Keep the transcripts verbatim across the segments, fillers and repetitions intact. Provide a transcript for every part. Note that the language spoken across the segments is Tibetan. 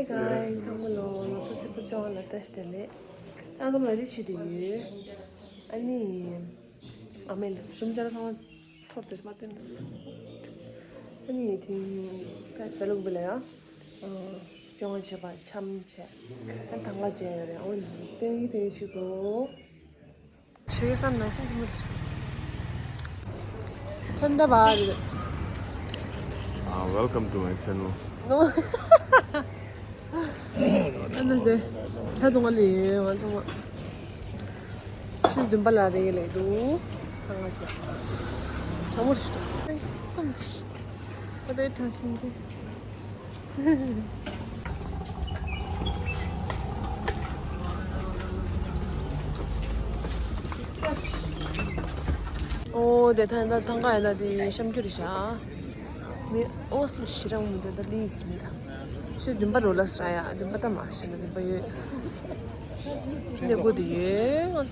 Hey guys, ཚང་མ་ལོ་ལོ་གསར་ཚེས་པ་བཅོ་ལྔ་ལ་བཀྲ་ཤིས་བདེ་ལེགས། ད་ང་ཚོ་མ་རེད་བྱེད་དུ་ཡོད། ཨ་ནི། ཨ་མའི་ལ་སི་རུམ་སྦྱར་ཚང་མ་འཐོར་ཏེ་མ་སྟོན། ཨ་ནི་དེ་ད་བེ་ལུག་བི་ལ་ཡ། སྤྱང་བ་བྱེད་པ་འཆམ་བྱས། ཨ་ཐང་ག་བྱས་ཡོད་རེད། འོ་ནི་སྟོན་གི་སྟོན་གི་བྱེད་དགོས། ཞེས་བསམ་ན་སེམས་ཀྱི་མུ་མཐུད། ཐོན་ད་བ་རེད། Ah, welcome to my channel. ནོ། ཨ་ནི་དེ་ཆ་དུང་བ་ལས་ང་ཚང་མ། ཆུ་བདུན་པ་ལ་རེ་ལས་འདུག་ཧང་ང་ཆེ། གྲང་མོ་རེད་ཤི་ཏོ། ཨ་དེ་གྲང་ཤིང་ཆེ། ཨོ་དེ་ཐང་ད་ཐང་ག་ཡ་ད་དེ་གཤམ་རྒྱུ་རེད་ཤག་མི་ཨོ་སི་ལི་ཤི་རང་མི་དེ་ད་ལི་གི་ད། ཆུ་བདུན་པ་རོ་ལ་སྲ་ཡ་བདུན་པ་ད་མ་ཤི་ན་བདུན་པ་ཡོད་ཚ། འདི་དགོས་དེ་ཡོད།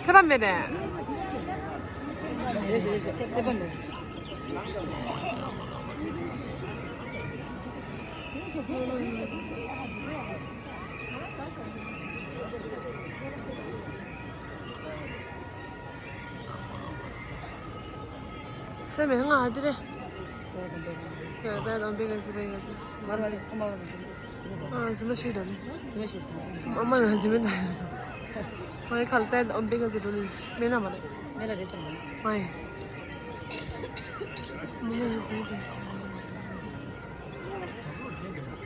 ཚེ་བ་མེད་རེད། སེམས་མེད་ང་ཧ་དི་རེད། ད་དང་པའི་ག་ཚི་པའི་ག་ཚི། མར་བ་རེད་ཁོ་མ་བ་རེད། ཨ་འཛིན་མ་ཞིག་དང་ནི། འཛིན་མ་ཞིག་དང་། ཨ་མ་ལ་འཛིན་མ་དང་། ང་ཡི་ཁ་ལ་ད་དང་པའི་ག་ཚི་འགྲོ་ནི་མེད་ན་མ་རེད། མེད་ལ་རེད་ཙམ་མ་རེད། ཨ་ཡིན། མ་ལ་འཛིན་མ་དང་།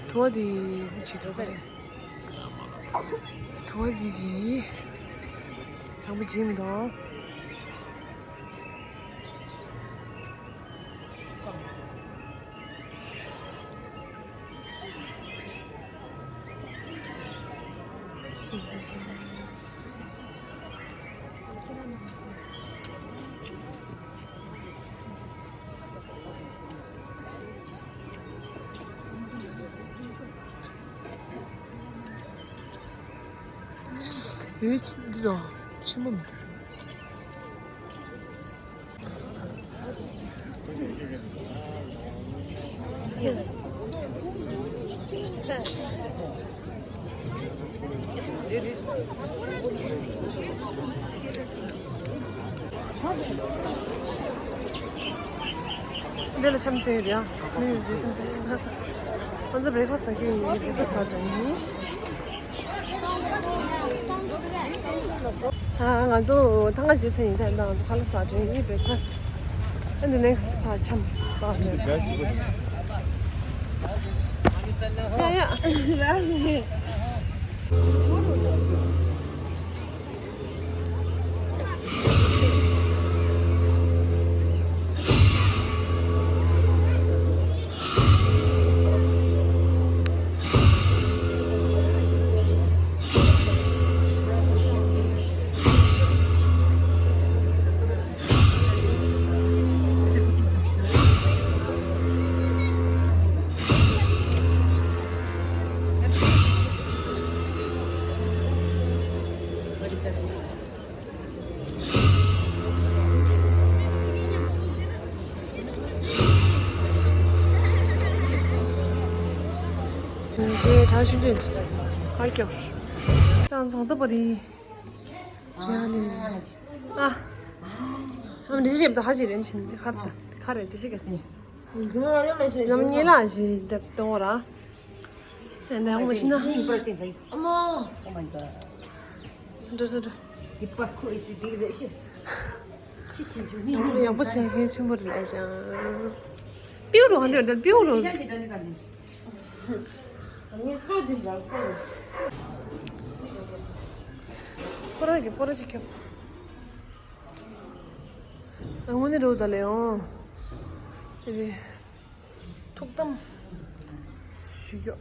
དུ་བ་དེ་འདི་བྱེད་འགྲོ་ག་རེད། དུ་བ་དེ་གི་དང་པོ་བྱེད་མི་དང་། ཡོད་འདི་དང་ཆེན་པོ་མི་འདུག་འདི་ལ་འཆམ་སྟེ་རེད་ཨ། མི་འདི་སེམས་ས་ཞིག་ན། ང་ཚོ་བྷེ་རེག་ཕ་སི་ཟ་གི་ཡིན། བྷེ་རེག་ཕ་སི་ཟ་དྲན་ཡིན། ཨ་ང་ཚོ་ཐང་ག་བྱེད་ཚེ་ཡིན་ད་ང་ཚོ་ཁ་ལག་ཟ་དྲན་ཡིན། བྷེ་རེག་ཕ་སི། And the next part འཆམ་པ་དྲན། ཡ་ཡ། ཇེ་གྲང་ཤིན་ཏུ་ཧ་ཀྱོག་ཏང་ཚང་ཏོ་པ་རི་ཇ་ནི་ཨ། འདི་ཞིག་ད་ཧ་ཅི་རེན་ཆིན་ཁར་ད་ཁར་རེ་འདི་ཞིག་ག་ནི་ནམ་ཉེ་ལ་ཞིག་ད་གཏོང་ར། ཨེ་འདི་ཧོ་མ་ཤི་ན་ཨ་མ། འགྲོ་འགྲོ་འགྲོ། ཡག་པོ་བྱེད་མཁན་ཆེན་པོ་རེད་ལ་ཅང་། པིའུ་རུ་ཧ་འདི་འདི་པིའུ་རུ། ཁོ་རང་གི་པོ་ར་ཅིག་ཁྱོད། དངོས་གནས་འགྲོ་ད་ལེ་ཨོ། ཨེ་རེད། ཐུགས་དམ་ཞུ་རྒྱུ།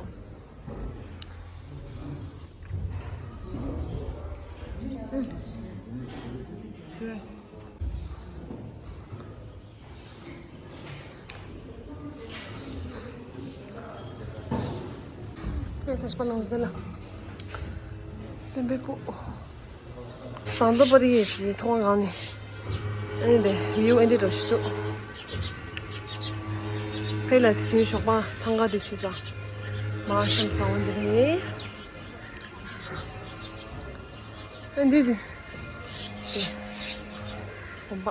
ཨེ་ས་ཤ་པ་ལོངས་ཟེར་ལ། དེ་འབེ་ཀུ། ཟངས་མདོག་དཔལ་རི་ཡི་ཐོག་སྒང་ནས། ཨ་ནི་དེ་བིའུ་ཨེ་འདྲ་འགྲོ་ཞིག་འདུག་ཕེ་ལ་དེ་དུས་ཞོགས་པ་ཐང་ག་དེ་ཆུ་ས། མ་ཤམ་ས་འོན་དེ་རེད། ཨ་འདི་དེ། དེ། གོམ་པ།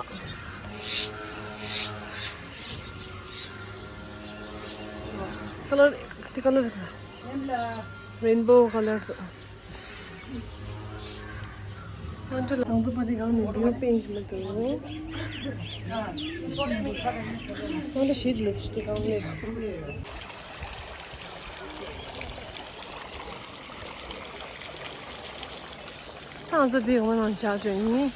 ཁ་ལར་དེ་ཁ་ལར་རེན་བོ་ཁ་ལར་དུ། ང་ཚོ་ལ་ཟངས་མདོག་དཔལ་རི་སྒང་ནས་བིའུ་པིང་གི་མི་འདུག་ང་ཚོ་ཞིག་ལེགས་ཤིག་དེ་སྒང་ནས། ད་ང་ཚོ་འདི་འོང་ནང་བྱ་བྱ་ཡིན།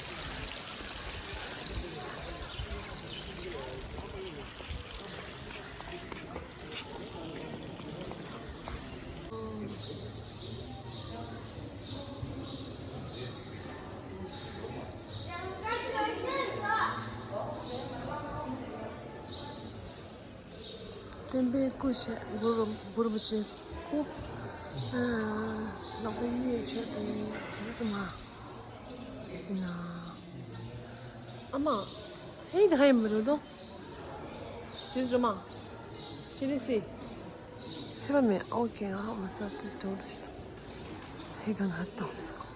སྟོན་པའི་སྐུ་ཞེས་གུ་རུ་གུ་རུ་པུ་ཆེ་སྐུ། ཨ། ལག་པའི་གཡས་ཕྱོགས་དེ་དེ་རུ་དུ་མ། ཡིན་ན། ཨ་མ། ཧེ་དེ་ཧ་ཡིན་མི་རུ་དོ། ཇི་རུ་མ། ཅི་ལི་སི། ཚེ་བ་མེད་ཨོ་ཀེ་ཨ་མ་ས་ཏིས་དོ་རུ་ཤི། ཧེ་ག་ན་ཧ་ཏང་སི་ཀོ།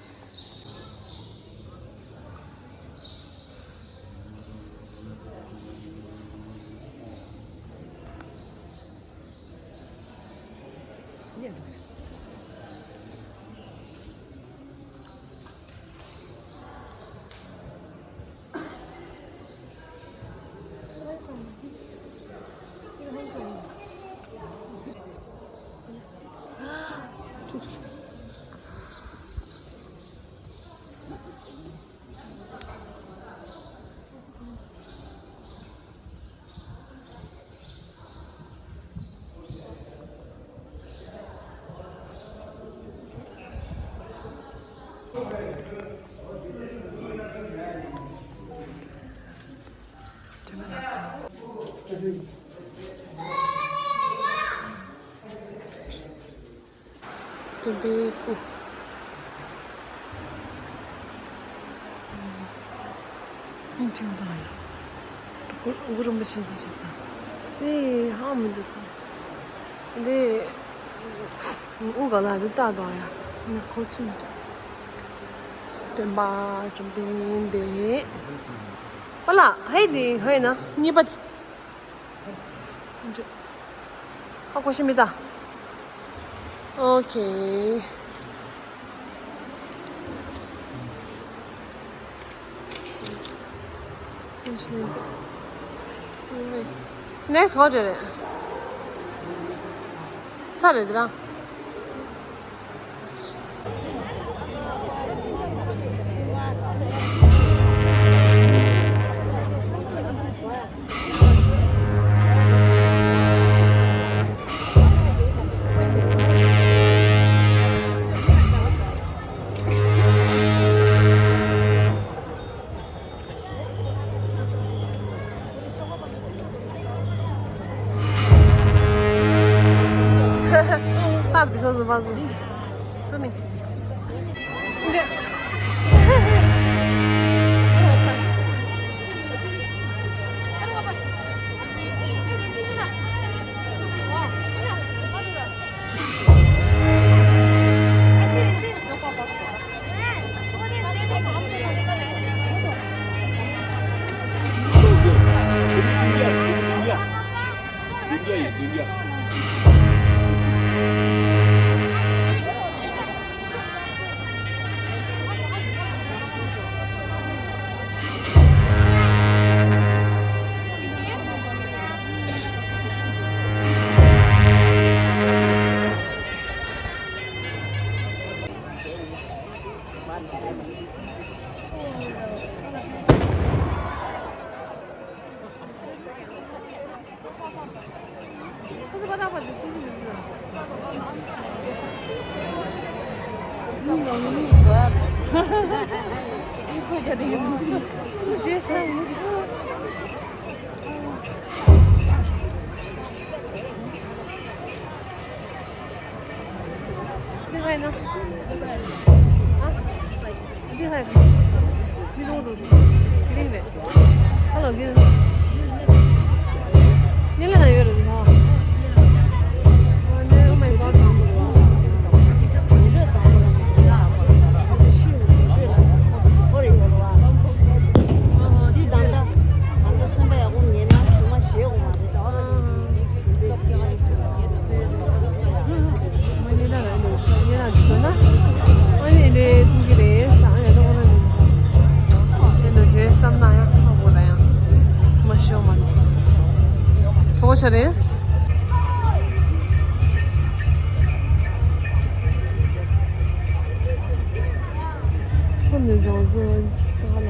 སྟོན་པའི་སྐུ། སྨིན་ཐིང་དང་ཡ། གུ་རུ་རིན་པོ་ཆེ་འདི་བྱེད་ས། དེ་ཧ་མི་འདུག་ག་འདི། དབུ་ག་ལ་འདི་ལྟ་དང་ཡ། མི་ཁོ་ཚུན་འདུག་སྟོན་པ་བཅོམ་ལྡན་འདས། པ་ལ་ཧེ་དེ་ཧེ་ན་གཉིས་པ་དེ། ཨ་ཀོ་ཤི་མི་ད། ཨོ་ཁེ། ནེགསི་ཧོ་ཇེ་རེད། ཚ་རེད་དེ་རང་། སྟབས་ཀྱིས་སོ་སོ་བ་སོ། ཏུ་མི། འདི་ང་ཡིན་ན། ཨ། འདི་ང་ཡིན། མི་ལོང་འགྲོ། དེ་རིང་རེད། ཧ་ལོ། འདི་ཉེ་ལ་ན་ཡོད་རེད་ན། ཨ་ནི། Oh my God། འདི་ད་ལྟ་ད་ལྟ་སེམས་པ་ཡག་པོ་ཉན་ན་ཆུང་མ་ཞེ་དགོས་མ་རེད། ད་བར་ལ་ཉན་ཉན་ཉན་ན་འདི་ཚོ་ན། ཨ་ནི་འདི་ཐུག་གི་རེད་ས། ཨ་ནི་ད་བར་ལ་ཉན་ནས་འདི་འདྲ་བྱས་བསམ་ན་ཡང་ཁག་པོ་རེད། ཡང་ཆུང་མ་ཞེ་དགོས་མ་རེད། གྲོགས་ཤ་རེད། ཁྱོད་ནི་ལྗོངས་རྫོང་ཧ་ལ།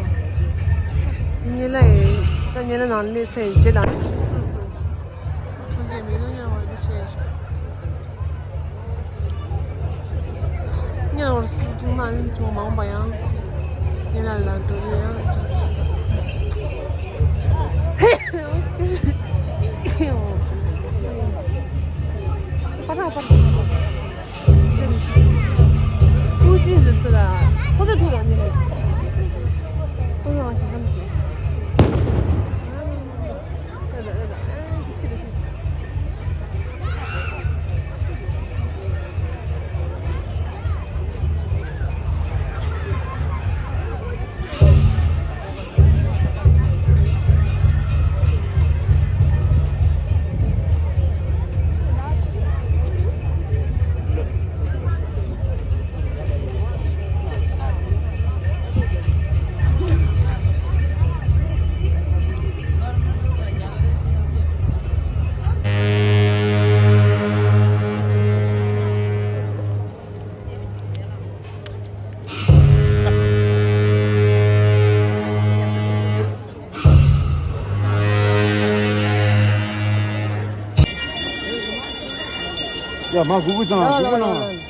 ཉེ་ལ་ཡི་ད་ཉེ་ལ་ནང་སླེབས་ཚེ་རྗེས་ལ་སུ་སུ་ཐུག་གི་མི་འདུག་ཉེ་ལ་བར་དུ་ཆེ་ཞིག་ཉེ་ལ་བར་སུ་ཐུག་ན་ཨ་ནི་ཅུང་མང་པ་ཡང་ཉེ་ལ་ལ་འགྲོ་རྒྱུ་ཡང་ཅིག་ཧ་ད་ཧ་ད། ཀུ་ཤུ་འདི་ཚོ་ལ་ཁོ་ཚོ་ཐུག་རང་ཉིད་ལ་ཁོ་ཚོ་རང་ཞིག་བསམ་གྱི། ཡ་མ་གུ་གུ་དང་གུ་གུ་ནང་།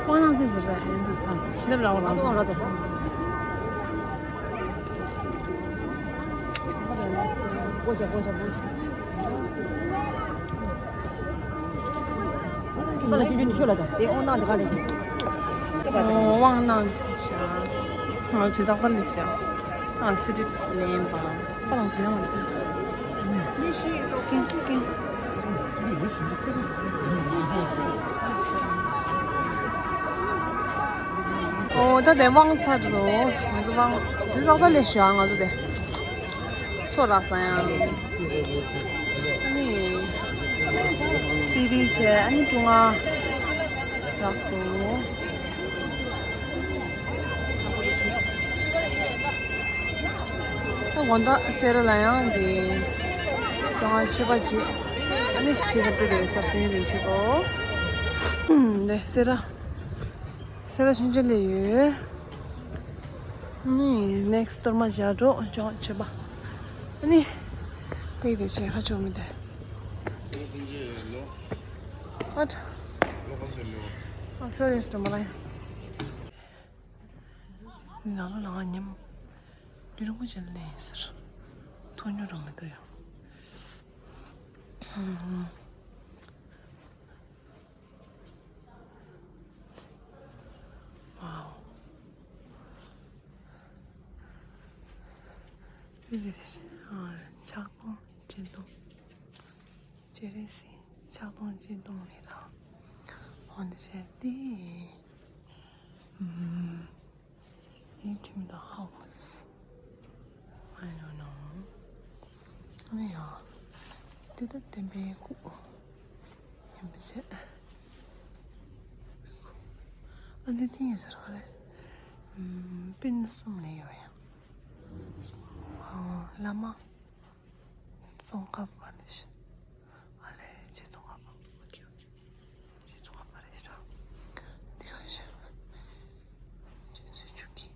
ཝང་ནང་སྲིད་ཟེར་བ་ཞིག་འདུག་ཨ། ཕྱི་ལབ་ར་བ་ལ་ཝང་ར་ཙོ། ཀོ་ཤ་ཀོ་ཤ་ཀོ་ཤ། ཁྱིམ་པ་ལ་སྐྱོན་བརྗོད་ནི་ཤོད་ལ་ད་དེ་དབང་གནང་དེ་ག་རེད་ཤག་ཨོ་དབང་གནང་དེ་ཤག་ང་ཚོ་རྟག་པར་ལས་ཤག་ཨ་སི་ཏི་ལེན་པ་པ་ལང་ཚོ་ཡང་ལ་ཏུ་ཨོ་ད་དེ་དབང་ཚར་འགྲོ། ང་ཚོ་དབང་དེ་རྟག་པར་ལས་ཤག་ང་ཚོ་དེ། ཚོ་རག་ས་ཡང་། ཨ་ནི། སི་རི་བྱས་ཨ་ནི་ཀྲུང་ཨ་རག་སོང་། ད་དགོང་དག་སེ་ར་ལ་ཡང་འདི། ང་ཆོས་པ་བྱེད། ཨ་ནི་ཤེས་རབ་སྤྲོད་རེད་སར་བསྟན་རེད་ཆོས་པོ། ཨུམ། ནས་སེ་ར། སེ་ར་ཆུང་ཆུང་ལས་ཡོད། ནི་ནེག་སི་གཏོར་མ་བཞག་འགྲོ་ཅོག་ཆོས་པ། ཨ་ནི། ཏེག་ཏེག་བྱས་ཁ་ཆོག་མི་དེ། ཨ་ཁྲ། ཨ་ཁྲ་རེས་འགྲོ་མ་ལ་ཡ། ནང་ལོ་ལ་ང་ཉིམ། རྒྱུན་རིང་པོ་ཅན་ལེན་ཟེར། ཐོ་ཉོ་རུ་མི་འདུག་ཡང་། ཝའོ། འདི་ཟེར་ཨ། ཕྱག་སྟོང་སྤྱན་སྟོང་། སྤྱན་རས་གཟིགས་ཕྱག་སྟོང་སྤྱན་སྟོང་རེད་ལ། འོ་འདི་བྱས་ཏེ། ཨུམ། ཡིན་ཁྲིམས་དང་ཧའོ་མོས། I don't know. ཨ་ནི་ཡ། འདི་ད་སྟོན་པའི་སྐུ། ཡིན་པ་བྱས། ཨ་འདི་ཐིང་ཡིན་ཟེར་བ་རེད། ཨུམ། སྤུན་གསུམ་ནས་ཡོད་ཡ། ཨ། བླ་མ། ཙོང་ཁ་པ་ནས་ཤི། ཨ་ལས་ཅི་ཙོང་ཁ་པ། ཨོ་ཁེ་ཨོ་ཁེ། ཅི་ཙོང་ཁ་པ་རེད་ཤི་ར། འདི་ག་ཤི། ཅི་ཚུལ་ཆུ་ཁྱི།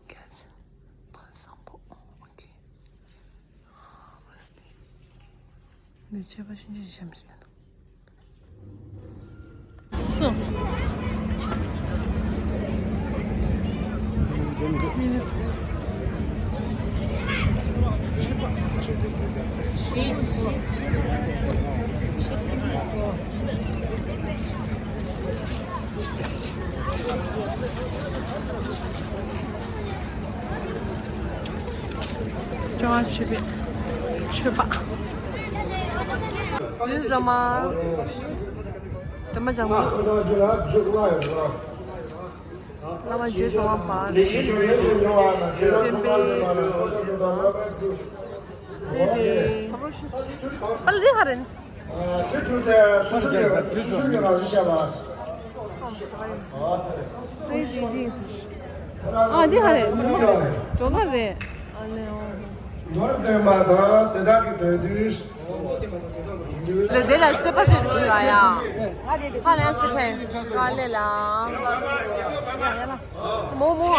རྒྱལ་མཚན། དཔལ་བཟང་པོ། ཨོ་ཁེ། ཨ་མ་སྟེ། འདི་ཆོས་པ་ཤིན་ཅི་ཞིག་བཤམས་ཤིག་ལ། སོ། མི་ནི། ཅོ་ཆོས་པའི་ཆོས་པ། རྫུན་བཟོ་མ། དྲི་མ་སྦྱང་མ། བླ་མ་རྗེས་སུ་དབང་བ་རེད། སྟོན་པའི། རེད་རེད། པ་ལི་ཧ་རེན། ཨ་འདི་ཧ་རེད། གྲོ་ག་རེད། ཨ་ལེ་ཨོ། ནོར་ལྡན་པ་དང་དེ་དག་གི་དོན་དུ། རེད་དེ་ལ་རྩོད་པ་རྩོད་དུ་ཤི་བ་ཡ། ཧ་ལས་ཤི་ཁྲེན་ཧ་ལས་ལ། མོ་མོ།